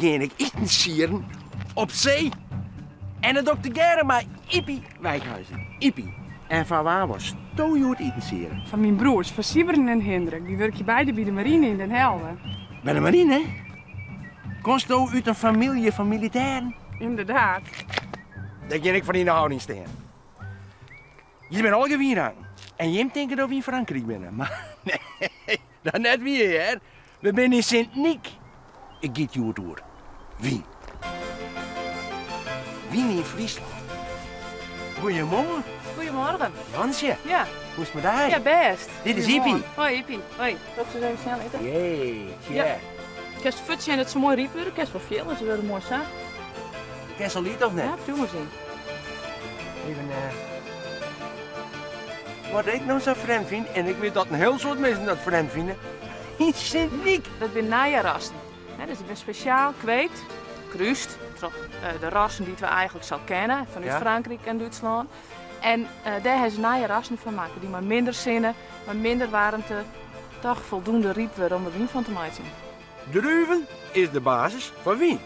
gean ik itensieden op see. En dat doch ik tegearre mei Ypie Wijkhuizen. Ypie, en foar wa wolsto hjoed itensiede? Foar myn broers, foar Sybren en Hindrik. Dy wurkje beide by de marine yn Den Helder. By de marine? Komsto út in famylje fan militêren? Ynderdaad. Dêr gean ik foar yn de hâlding stean. Hjir binne allegear wynranken. En jim tinke dat we yn Frankryk binne, mar nee, dat net wier hear. We binne yn Sint Nyk. It giet hjoed oer wyn. Wyn yn Fryslân. Goeiemoarn. Goedemorgen. Jantsje. Ja. Hoe is it mei dy? Ja, bêst. Dit is Ypie. Hoi Ypie. Hoi. Loop se even snel ite. Jeetje. Ja. Kinst fuort sjen dat se moai ryp wurde. Kinst wol fiele, se wurde moai sa. Kinst al ite of net? Ja, doe mar sjen. Even. Wat ik no sa frjemd fyn, en ik wit dat in hiel soad minsken dat frjemd fine, yn Sint Nyk. Dat binne nije rassen. Dus dy binne spesjaal kweekt, krúst troch de rassen dy't we eigentlik al kenne fanút Frankryk en Dútslân. En dêr hawwe se nije rassen fan makke dy't mei minder sinne, mei minder waarmte toch foldoende ryp wurde om der wyn fan te meitsjen. Druven is de basis foar wyn.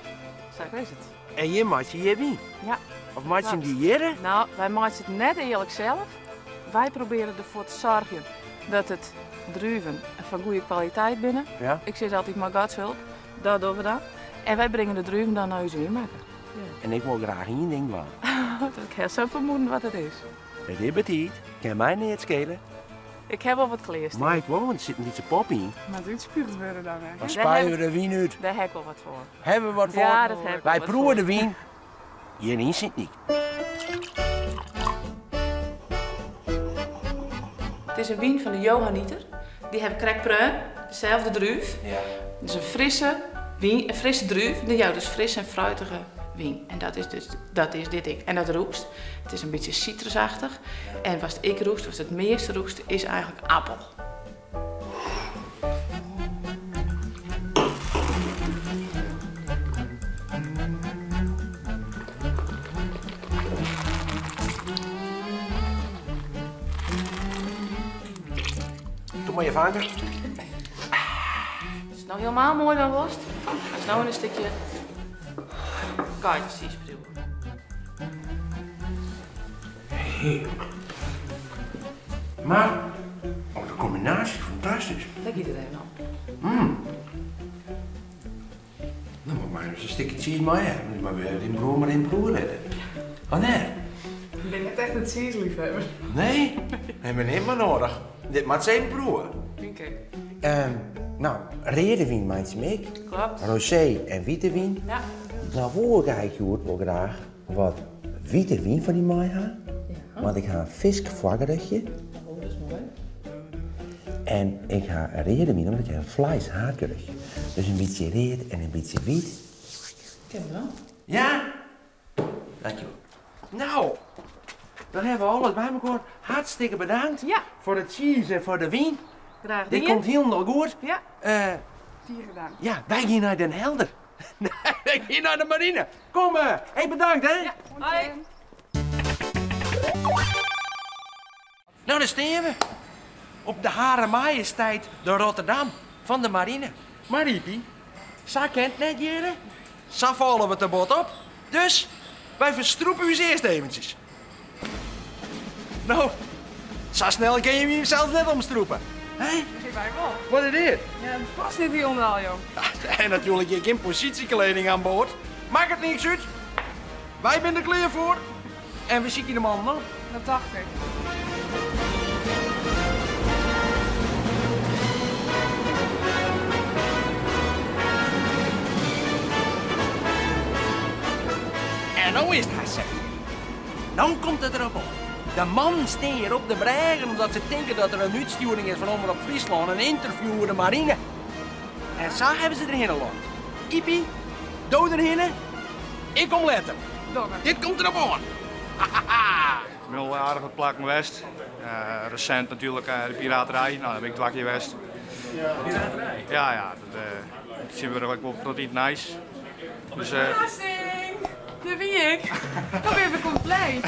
Sa is it. En jim meitsje hjir wyn? Ja. Of meitsje dy hjir? No, wy meitsje it net earlik sels. Wy probearje derfoar te soargjen dat it druven fan goede kwaliteit binne. Ja. Ik sis altyd mei Gods hulp, dat dogge we dan. En wy bringe de druven dan nei ús wynmakker. Ja. En ik wol graach ien ding dwaan. Ik ha sa'n fermoeden wat it is. It is betiid, kin my neat skele. Ik ha wol wat klearstaan. Mei ik wol, want der sit in lytse pop yn. Moat útspuugd wurde dan wer. Dan spuie we de wyn út. Dêr ha ik wol wat foar. Hawwe we wat foar? Ja, dat ha ik Wy proewe de wyn hjir yn Sint Nyk. It is in wyn fan de Johanniter. Dy ha we krekt preaun, deselde drúf. Ja. Dus in frisse wyn, in frisse drúf, dy jout dus frisse en fruitige wyn. En dat is dus, dat is dit ek. En dat rûkst. It is in bytsje sitrusachtich. En watst ek rûkst, watst it measte rûkst, is eigentlik appel. Doe mar je fanke. Is it no hielemaal moai dan wolst? Is no in stikje geitesiis priuwe. Hearlik. Mar, oh, de kombinaasje is fantastysk. Dêr giet it even om. Mm. No moat my ris in stikje tsiis mei ha. Mar wer dyn broer mar even proeve litte. Oh nee. Ik bin net echt in tsiisleafhawwer. Nee? Nee, mar net mar noadich. Dit moat se even proeve. Oké. No, reade wyn meitsje we ek. Klopt. Rosé en wite wyn. Ja. No woe ik eigentlik hjoed wol graach wat wite wyn fan dy mei ha. Ja. Want ik ha in fiskfoargerjochtje. Oh, dat is moai. En ik ha reade wyn omdat ik ha in fleishaadgerjochtje. Dus in bytsje read en in bytsje wyt. Kin wel. Ja? Dankjewol. No, dan hawwe we alles by mekoar. Hartstikke bedankt Ja. foar de tsiis en foar de wyn. Graach Dit dien. komt hielendal goed. Ja. Tige dank. Ja, wy gean nei Den Helder. Nee, wy gean nei de marine. Kom, hey, bedankt hè. Ja, hoi. No, dêr stean we. Op de Hare Majesteit de Rotterdam fan de marine. Mar Ypie, sa kin it net hjirre. Sa falle we te bot op. Dus wy ferstrûpe ús earst eventsjes. No, sa snel kinne je jimsels net omstrûpe. Hè? Nee, wy wol. Wat is dit? Ja, it past net hielendal, jong. En natuerlik hjir gjin posysjekleding oan board. Makket niks út. Wy binne der klear foar. En we sykje de mannen op. Dat tocht ik. En no is it hast safier. No komt it derop oan. De mannen stean hjir op de brêgen omdat se tinke dat der in útstjoering is fan Omrop Fryslân, in ynterview oer de marine. En sa hawwe se derhinne lokt. Ypie, do derhinne, ik kom letter. Dit komt derop oan. Ik bin al aardich wat plakken west. Resint natuerlik de piraterij, no, dêr bin ik twa kear west. Piraterij? Ja, ja, dat tsjintwurdich ek wol wat yn it nijs. Dus, Ferrassing! Dêr wie ik. Dan binne we kompleet.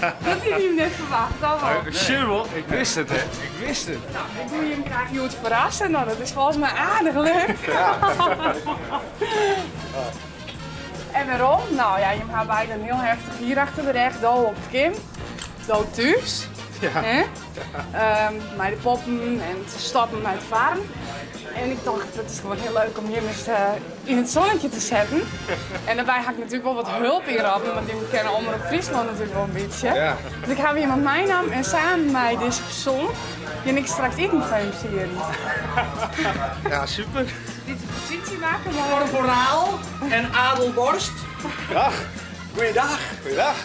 Dat hie ik net ferwachte, dat wol. Sjoch wol, ik wist it, hè. Ik wist it. Nou, ik woe jim graach hjoed ferrasse. Nou, dat is folgens my aardich lukt. En wêrom? Nou ja, jim ha beide in hiel heftich jier achter de rêch. Do op it kamp, do thús. Hè? Mei de poppen en te stoppen mei it farren. En ik tocht, it is gewoan hiel leuk om jim ris yn it zonnetje te setten. En dêrby ha ik natuerlik wol wat hulp ynroppen, want jim kenne Omrop Fryslân natuerlik wol in bytsje. Dus ik ha iemand meinaam en samen mei dizze persoan gean ik straks iten foar jim sieden. Ja, super. Dit is positie maken. Korporaal en Adelborst. Dag. Goeiedag. Goeiedag.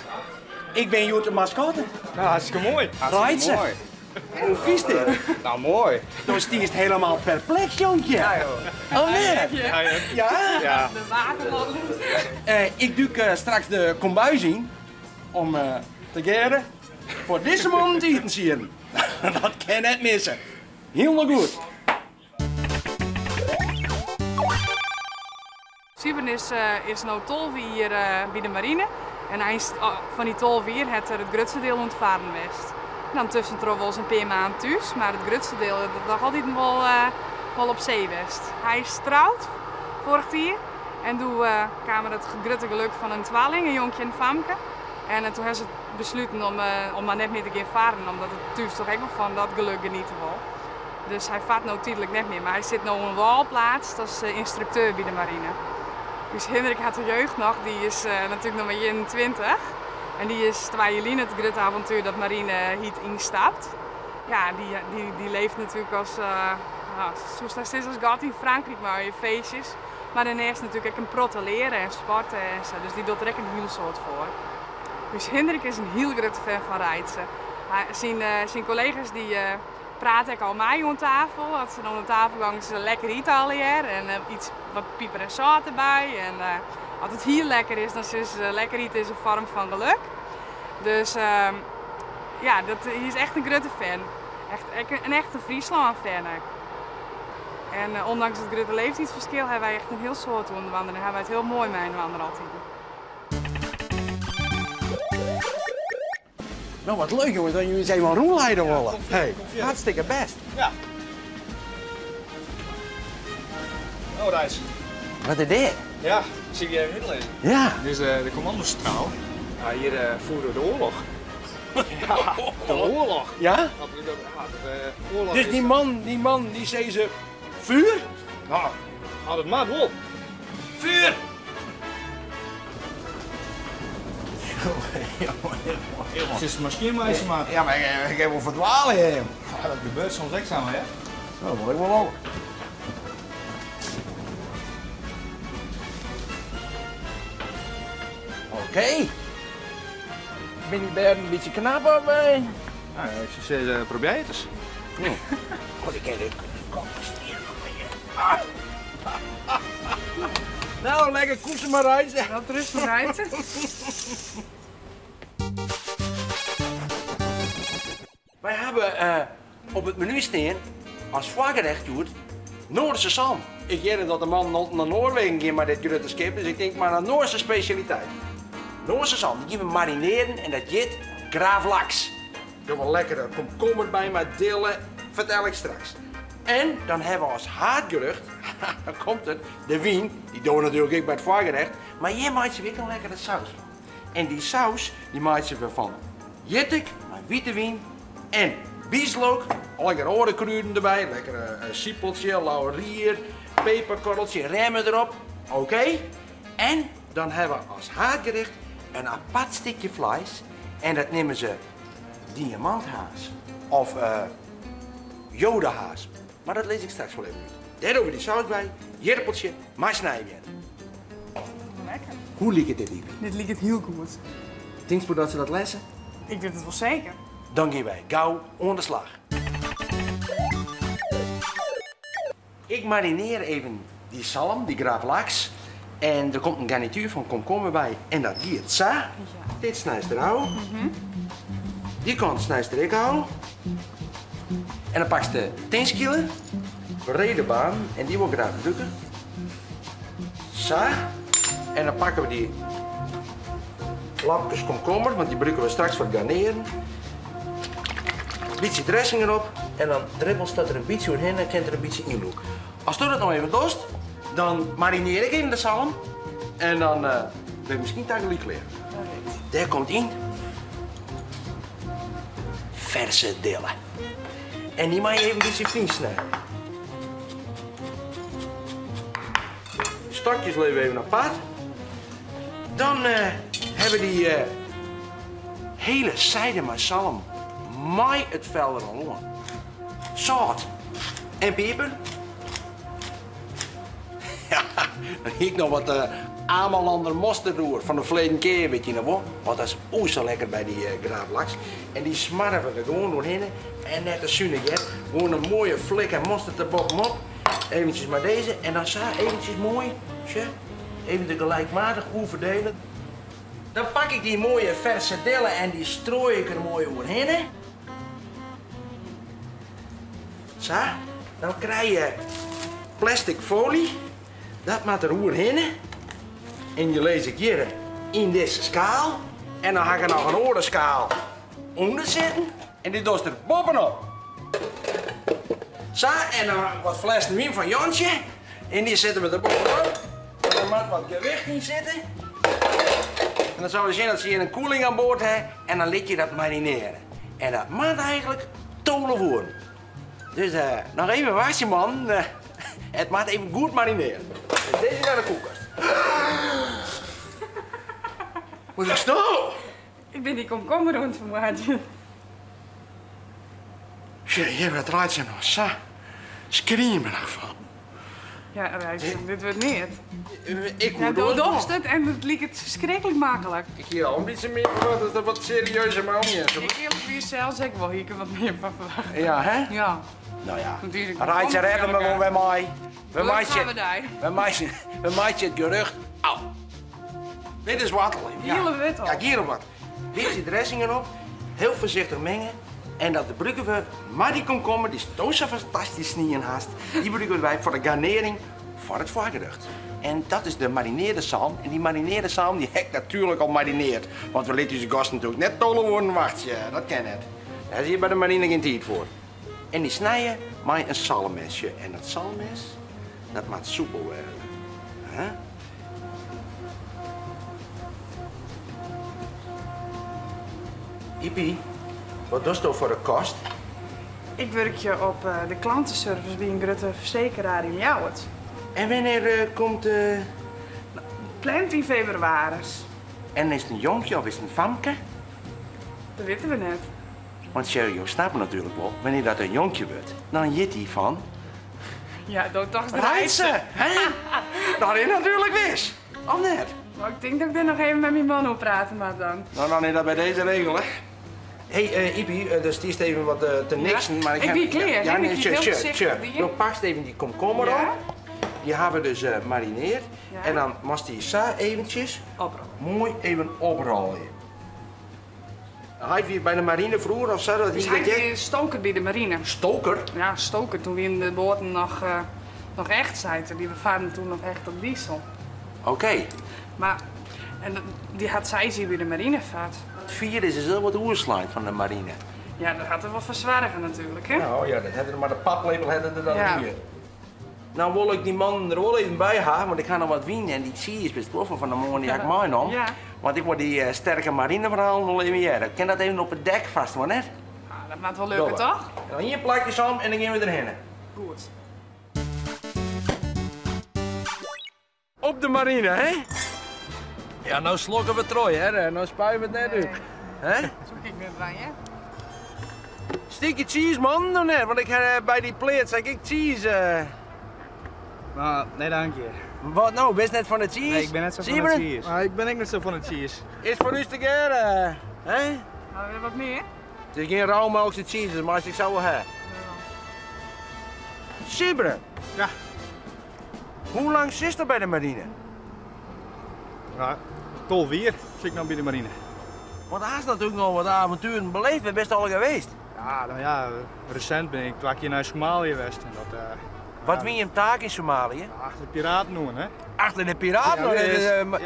Ik bin hjoed de maskotte. Nou, hartstikke moai. Reitse. Moai. Hoe fynst dit? Nou, moai. Do stiest hielendal perpleks, jonkje. Ja, joh. Oh nee? Ja, ja. Ja? Ja. De waterman. Ik dúk straks de kombuis yn om tegearre foar dizze mannen te iten sieden. Dat kin net misse. Hielendal goed. Siebren is no 12 jier by de marine en eins fan dy 12 jier hat er it grutste diel oan it farren west. En dan tuskentroch wolris in pear maand thús, mar it grutste diel hat noch altyd wol op see west. Hy is troud foarich jier en doe kaam er it grutte geluk fan in twalling, in jonkje en in famke. En toen ha se besluten om mar net mear te gean farren, omdat it thús toch ek wol fan dat geluk geniete wol. Dus hy fart no tydlik net mear, mar hy sit no oan wâl pleatst as ynstrukteur by de marine. Dus Hindrik hat de jeugd noch, dy is natuerlik noch mar 21. En dy is 2 jier lyn it grutte avontuer dat marine hiet ynstapt. Ja, dy leeft natuerlik as, nou, soest hast sizze, as God yn Frankryk mei je feestjes. Mar dêrneist natuerlik ek in protte leare en sporte en sa, dus dy docht der ek in hiel soad foar. Dus Hindrik is in hiel grutte fan fan Reitse. Syn kollega's dy prate ek al mei oan tafel. As se dan oan tafel gongen, se lekker ite allegear en iets wat piper en sâlt derby. En as it hiel lekker is, dan sizze se lekker ite is in foarm fan geluk. Dus ja, dat, hy is echt in grutte fan. Echt, ek in echte Fryslân-fan ek. En ondanks it grutte leeftiidsferskil hawwe wy echt in hiel soad oan de wandel en hawwe wy it hiel moai mei-inoar altyd. Nou, wat leuk jongens dat jullie eens even rûnleide wolle. Ja, kom verder, Hey, kom verder. hartstikke best. Ja. Oh, Reis. Wat is dit? Ja, sil ik je even útlizzen. Ja. Dit is de commandostraal. Ja, hier voeren we de oorlog. Ja, de oorlog. Ja? Dat, dat, ja, dat oorlog Dus is die man die zei ze vuur? Nou, had het maar op. Vuur! Het is misschien maar eens maar. Ja, maar ik heb wel verdwalen, hè. Ja, dat gebeurt soms ook samen, hè? Nou, dat wil ik wel ook. Oké. Ben die bergen een beetje knap op, hè? Nou, ja, ik zou zeggen, probeer het eens. Ja. Oh, die ken ik. Kom, stier nog meer. Nou, lekker koesen maar reizen. Wel rust maar reizen. Wij hebben op het menu staan als voorgerecht doet Noorse zalm. Ik weet dat de man nog naar Noorwegen ging met dit grote schip, dus ik denk maar een Noorse specialiteit. Noorse zalm, die gaan we marineren en dat jit gravlax. Doe wel lekkere komkommer bij, maar dille, vertel ik straks. En dan hebben we als haardgerecht, dan komt het, de wien, die doen we natuurlijk ook bij het voorgerecht, maar hier maakt ze weer een lekkere saus van. En die saus, die maakt ze weer van jittik, maar witte wien en bieslook, lekkere orenkruiden erbij, lekkere siepeltje, laurier, peperkorreltje, remmen erop, oké. En dan hebben we als haardgerecht een apart stukje vlees en dat nemen ze diamanthaas of jodenhaas. Maar dat lees ik straks wel even uit. Daar doen we die saus bij, jerpeltje, maar snijden. Lekker. Hoe liep het dit, Ibi? Dit liep het heel goed. Denk je dat ze dat lezen? Ik doe het wel zeker. Dan gaan wij gauw aan de slag. Ik marineer even die zalm, die gravlax. En er komt een garnituur van komkommer bij. En dat giet zo. Ja. Dit snijdt er al. Die kant snijdt er ook al. En dan pak je de teenskillen, brede baan, en die wil ik graag drukken. Zo. En dan pakken we die Lapkes komkommer, want die gebruiken we straks voor het garneren. Beetje dressing erop en dan dribbelt dat er een beetje doorheen en kan er een beetje inloeken. Als u dat nog even dost, dan marineer ik in de zalm en dan ben ik misschien tegelijk klaar. Daar komt in verse dillen. En die mag je even een beetje fijn snijden. De stokjes leven we even apart. Dan hebben we die hele zijde maar zalm. Maai het vel er al aan. Zout en peper. Ja, dan heb ik nog wat Amelander mosterdroer van de verleden keer, weet je nog wel. Want dat is ook zo lekker bij die gravlaks. En die smarren we er gewoon doorheen. En net als zuinig, hè. Gewoon een mooie flik en mosterd erbovenop. Eventjes maar deze. En dan zo eventjes mooi, tje, even de gelijkmatig goed verdelen. Dan pak ik die mooie verse dillen en die strooi ik er mooi overheen. Zo, dan krijg je plastic folie. Dat moet er overheen. En je lees ik hier in deze schaal. En dan ga ik er nog een andere schaal onder zitten. En die doe er bovenop. Zo, en dan wat flessen wijn van Jantje. En die zetten we er bovenop. En er moet wat gewicht in zitten. En dan zouden we zien dat ze hier een koeling aan boord hebben. En dan liet je dat marineren. En dat moet eigenlijk tolen worden. Dus nog even wachten, man. Het moet even goed marineren. Dus deze naar de koelkast. Wat is dat? Ik ben die komkommer aan het vermaken. Hier, wat draait ze nog zo screamerig van. Ja, Rijs, dit wordt niet. Ik Ja, moet doe door. het en het liep het verschrikkelijk makkelijk. Ik hier al een beetje meer verwacht, dat er wat serieuzer maar om is. Ik eerlijk weer zelf, ik wil hier wat meer van verwachten. Ja, hè? Ja. Nou ja. Want die is Rijdt ze redden me wel bij mij. We Leuk gaan we daar. We maken het gerucht. Au. Dit is wattel. Ja. Giele wittel. Ja, giele wat. Beetje dressing erop. Heel voorzichtig mengen. En dat gebruiken we, maar die komkommer, die is toch zo fantastisch niet in haast. Die gebruiken wij voor de garnering voor het voorgerecht. En dat is de marineerde zalm. En die marineerde zalm die heb ik natuurlijk al marineerd. Want we lieten onze gasten natuurlijk net tolen worden wachten. Ja, dat ken het. Daar is hier bij de marine geen tijd voor. En die snijden met een zalmmesje. En dat zalmmes, dat maakt soepel worden. Huh? Iepie, wat doe je voor de kost? Ik werk je op de klantenservice bij een grote verzekeraar in Ljouwert. En wanneer komt de... Plant in februari. En is het een jonkje of is het een famke? Dat weten we net. Want Sergio snapt natuurlijk wel, wanneer dat een jonkje wordt, dan jit hij van... Ja, dat toch de Rijtse, hè? Dat is natuurlijk wis. Of net? Nou, ik denk dat ik er nog even met mijn man over praten mag dan. Nou, dan is dat bij deze regel, hè. Hé, hey, Iepie, dus die is even wat te niksen, maar ik Ik heb... ben klaar, Ja, hè? nee, Ik tje, heel tje, voorzichtig tje. die. Dan pakt even die komkommer Ja. op. Die hebben we dus marineerd. Ja. En dan mag die zo eventjes Oprollen. mooi even oprollen. Hij weer bij de marine vroeger of zo? Dat Dus hij hij dat is stoker bij de marine. Stoker? Ja, stoker. Toen we in de boten nog echt zaten. Die we varen toen nog echt op diesel. Oké. Maar, en dat, die had zij hier bij de marine vaart. Het vierde is dus wel wat oerslijn van de marine. Ja, dat had er wel verzwargen natuurlijk, hè? Nou ja, dat hadden maar de paplepel hadden er dan Ja. hier. Nou wil ik die man er wel even bij hebben, want ik ga nog wat winnen en die zie is best wel van de morgen die had ik meenam. Ja. Want ik word die sterke marineverhaal nog even jaren. Ik ken dat even op het dek vast, maar net. Ah, dat maakt wel leuker, toch? En dan hier plakjes om en dan gaan we erheen. Goed. Op de marine, hè? Ja, nou slokken we trooi, hè? Nou spuien we het net uit. Hè? Zo ik net bij, hè? Sticky cheese, man, nog net, want ik bij die pleet zei ik cheese. Nou, nee, dank je. Wat nou, best net van de cheese? Nee, ik ben net zo van de Siebren? cheese. Ah, ik ben ook net zo van de cheese. Is voor u te keer, hè? Nou, weer wat meer? Het is geen rauwmelkse cheese, maar als ik zou wel hebben. Siebren? Ja. Hoe lang zit er bij de marine? Ja, tol 4 zit ik nou bij de marine. Want hij is natuurlijk nog wat avonturen beleefd, we best al geweest. Ja, nou ja, recent ben ik 2 keer naar Somalië geweest en dat Wat wie jim taak yn Somalië? Achter de piraten oan, hè? Achter de piraten oan?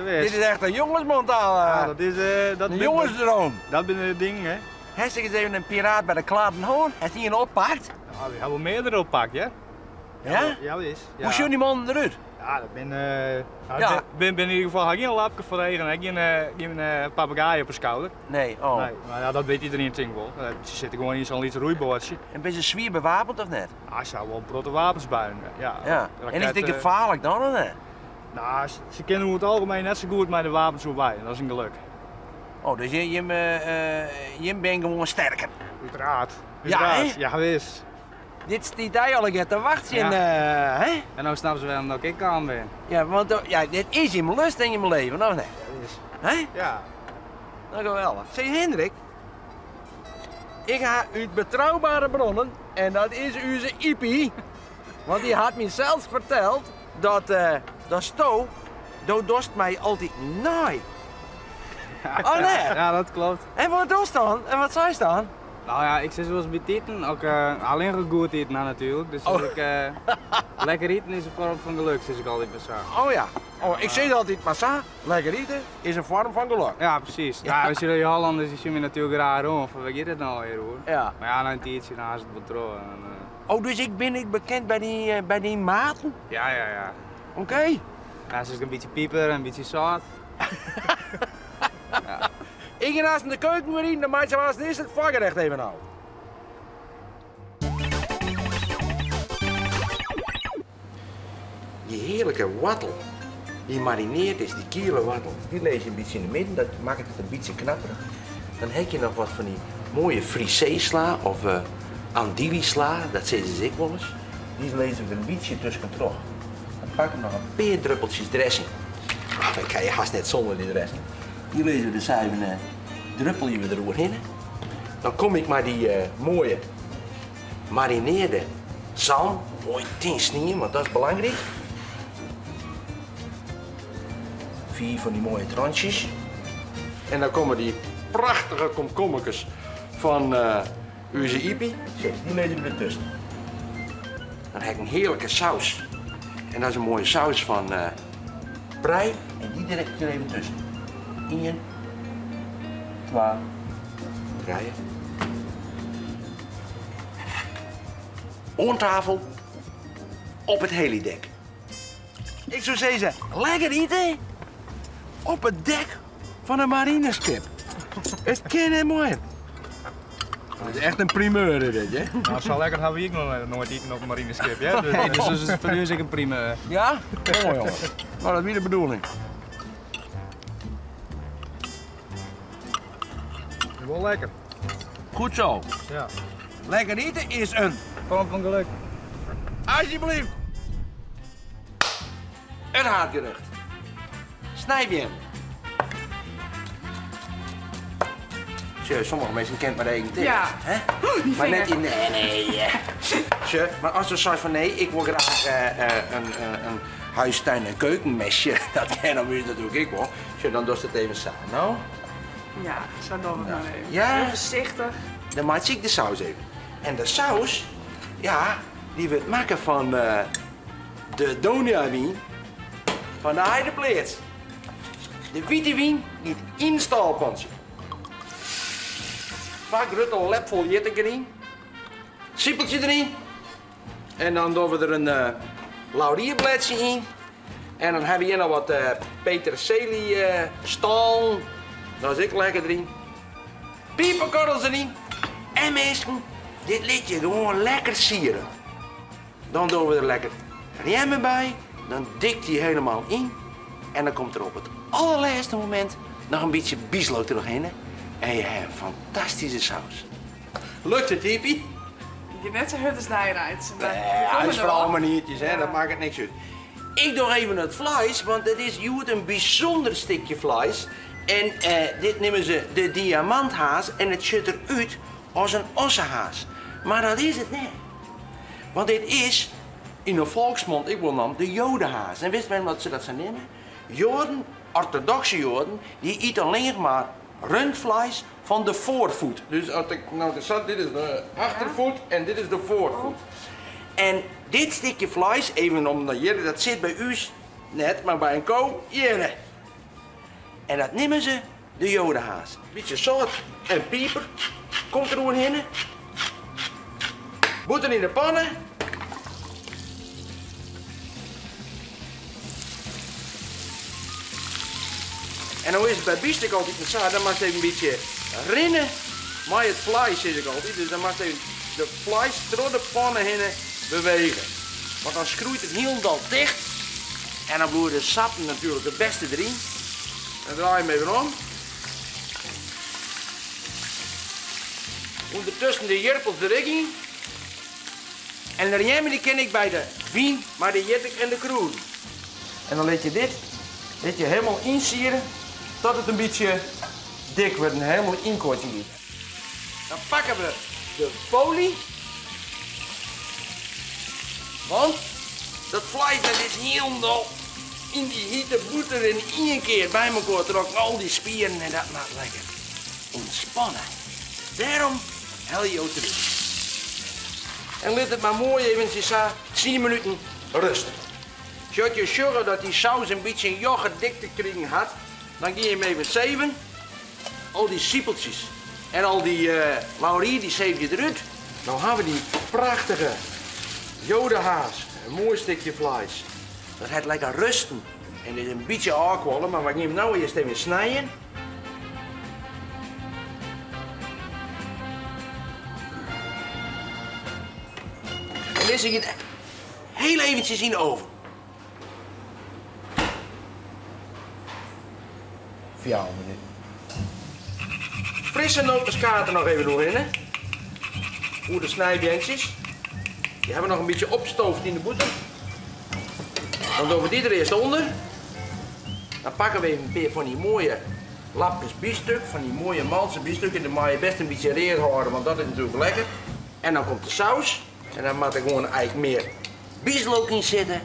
Dit is echt in jongensmontaal. Ja, dat is... Dat Een jongensdroom. Dat binne de dingen, hè? Hast ik eens even een piraat bij de kladen hoorn? Hast die een oppakt? Ja, we hebben meerdere oppakt, hè? Ja? Ja, wis. Ja. Hoe zien die mannen eruit? Ja, dat ben, nou, ben in ieder geval geen lapje voor regen en geen papegaai op de schouder. Nee, oh. Nee, maar ja, dat weet iedereen natuurlijk wel. Ze zitten gewoon in zo'n liet roeibootje. En ben ze zwier bewapend of net? Ja, ze hebben wel brotte wapens bij hun, ja. Ja. Raketten. En is dit gevaarlijk dan of net? Nou, ze kennen over het algemeen net zo goed met de wapens voorbij. En dat is een geluk. Oh, dus je bent gewoon sterker? Uiteraard. Ja, Uiteraard. hè? Ja, wis. Dit is die tijd al een keer te wachten, Ja. hè? En nou snappen ze wel dat ik aan ben. Ja, want ja, dit is je lust en je leven, of niet? Ja, is. Hè? Ja. Nou, geweldig. Zeg Hendrik, ik ga uit betrouwbare bronnen, en dat is onze Iepie, want die had me zelfs verteld dat Sto, dat dost mij altijd naai. Oh nee? Ja, dat klopt. En wat dost dan? En wat zei ze dan? Nou ja, ik zit zoals bij eten, ook alleen goed eten nou, natuurlijk. Dus als Oh. ik lekker eten is een vorm van geluk, zeg ik altijd maar zo. Oh ja. Oh, ik zeg altijd maar zo, lekker eten is een vorm van geluk. Ja, precies. Ja, we zullen die Hollanders, die zien me natuurlijk raar om, van waar gaat het nou weer hoor. Ja. Maar ja, na een tijdje, dan is het patroon. En Oh, dus ik ben ik bekend bij die maten? Ja, ja, ja. Oké. Ja, ze is een beetje pieper, een beetje zout. Ja. Ik ga naast in de keuken weer in, dan maakt ze als eerst het varkenrecht even nou. Die heerlijke wattel, die marineerd is, die kiele wattel, die lees je een beetje in de midden, dat maakt het een beetje knapperig. Dan heb je nog wat van die mooie frisee-sla of andouille-sla, dat zeggen ze ik wel eens. Die lezen we een beetje tussen terug. Dan pak ik nog een paar druppeltjes dressing. Ah, dan kan je haast net zonder die dressing. Die lezen we dus even druppel je we eroverheen. Dan kom ik maar die mooie marineerde zalm, mooi 10 snieën, want dat is belangrijk. 4 van die mooie tranches. En dan komen die prachtige komkommertjes van Uze Ipi. Zes, die lezen we ertussen. Dan heb ik een heerlijke saus. En dat is een mooie saus van prei. En die direct er even tussen. 1, 2, 3. Aan tafel, op het helidek. Ik zou zeggen, lekker eten op het dek van een marineschip. Het kan niet mooi. Dat is echt een primeur, dit, hè? Nou, zo lekker hebben we hier nog nooit eten op een marineschip, hè? Dus, Nee, dus dat is voor u is ik een primeur. Ja? Mooi, jongen. Nou, dat is niet de bedoeling. Wel lekker. Goed zo. Ja. Lekker eten is een vorm van geluk. Alsjeblieft. Het haardgerecht. Snijp je hem. Tje, sommige mensen kent maar één tip. Ja. Hè? Oh, die Maar net vinger. die, nee, nee. Tje, maar als ze zegt van nee, ik wil graag een huistuin- en keukenmesje. Dat ken dan natuurlijk ik wel. Tje, dan doe je het even samen. Nou? Ja, zo doen we het maar even. Ja. Heel voorzichtig. Dan maak ik de saus even. En de saus, ja, die we maken van de Donia-wien van de Heidepleert. De witte wien niet in staalpantje. Vaak rut een lep vol jitten erin. Siepeltje erin. En dan doen we er een laurierbladje in. En dan hebben we hier nog wat peterselie staal. Dat is ik lekker erin. Pieperkorrels erin. En mensen, dit liet je gewoon lekker sieren. Dan doen we er lekker remmen bij. Dan dikt die helemaal in. En dan komt er op het allerlaatste moment nog een beetje bieslook er nog in. En je hebt een fantastische saus. Lukt het, Iepie? Je net zo hard als daar rijdt. Nee, hij is vooral maniertjes, hè? Dat maakt het niks uit. Ik doe even het vlees, want het is hier een bijzonder stukje vlees. En dit nemen ze de diamanthaas en het ziet eruit als een ossenhaas. Maar dat is het niet. Want dit is, in de volksmond, ik wil dan, de jodenhaas. En wist men wat ze dat ze nemen? Joden, orthodoxe joden, die eten alleen maar rundvlees van de voorvoet. Dus als ik nou de zat, dit is de achtervoet en dit is de voorvoet. En dit stikje fleis, even om nei hjir, dat sit by ús net, mar by in ko hjirre. En dat nimme se de jodehaas. Bytsje sâlt en piper komt der oerhinne. Bûter yn de panne. En no is it by bystek altyd sa, dan moatst even in bytsje rinne mei it fleis, sis ik altyd. Dus dan moatst even de fleis troch de panne hinne bewege. Want dan skroeit it hielendal ticht en dan bliuwe de sappen natuerlik it bêste deryn. Dan draai je him even om. Undertusken de jirpels der ek yn. En de rjemme dy kin ek by de wyn mei de jittik en de krûden. En dan lit je dit lit je helemaal ynsiere tot it in bytsje dik wurdt en helemaal ynkoartsjen giet. Dan pakke we de foly. Want dat fleis dat is hielendal yn dy hite bûter in ien kear by mekoar trokken, al dy spieren en dat moat lekker ûntspanne. Dêrom helje jo it derút. En lit it mar moai eventsjes sa tsien minuten ruste. As je sjogge dat dy saus in bytsje in yoghurtdikte krigen hat, dan gean je him even seven. Al dy sipeltsjes en al dy laurier dy seef je derút. No ha we dy prachtige jodehaas, in moai stikje fleis. Dat hat lekker rusten en is in bytsje ôfkuolle, mar we gean him no earst even snijen. En dizze giet hiel eventsjes yn de oven. Fjouwer minuten. Frisse nootmuskaat der noch even oerhinne. Oer de snijbeantsjes. Dy hawwe we noch in bytsje opstoofd yn de bûter. Dan dogge we dy der earst ûnder. Dan pakke we even in pear fan dy moaie lapkes biefstuk, fan dy moaie malse biefstuk. En dy meie je best in bytsje read hâlde, want dat is natuerlik lekker. En dan komt de saus. En dan moat der gewoan eigentlik mear bieslook yn sitte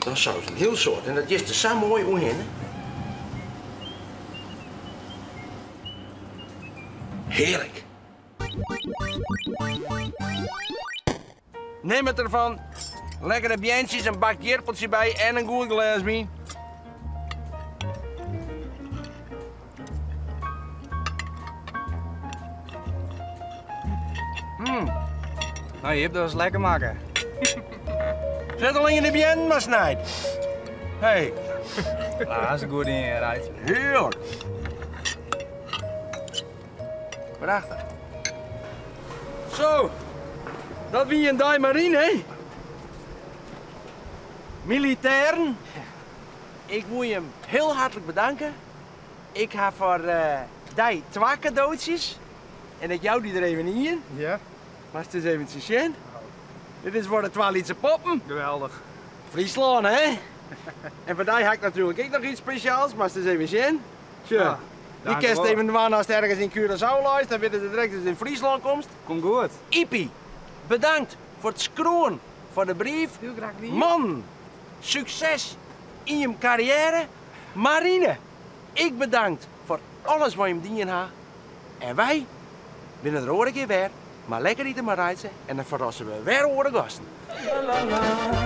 dan saus. In hiel soad. En dat giest der sa moai oerhinne. Hearlik. Nim it derfan. Lekkere beantsjes, in bak jirpeltsje by en in goed glês wyn. Mm. Nou Jip, dat was lekker makke. Zet alleen de beannen mar snijd. Hey. Ah, dat is een goed ding, Reitse. Heerlijk. Prachtig. Zo, dat wie in dei marine, hè? Militairen, ik moet je heel hartelijk bedanken. Ik ha foar dy twa kadootsjes en ik jou dy der even ien. Ja. Moatst ris eventsjes sjen. Dit is foar de twa lytse poppen. Geweldich. Fryslân, hè? En foar dy ha ik natuerlik ek noch iets spesjaals. Moatst ris even sjen. Sjoch, Ja, dy kinst even dwaan ast ergens yn Curaçao leist, dan witte se direkt datst yn Fryslân komst. Komt goed. Ypie, bedankt foar it skriuwen foar de brief. Hiel graach dien. Mannen, sukses yn jim karriêre. Marine, ik bedankt foar alles wat jim dien ha. En wy binne der oare kear wer mei Lekker Ite mei Reitse en dan ferrasse we wer oare gasten. La la la.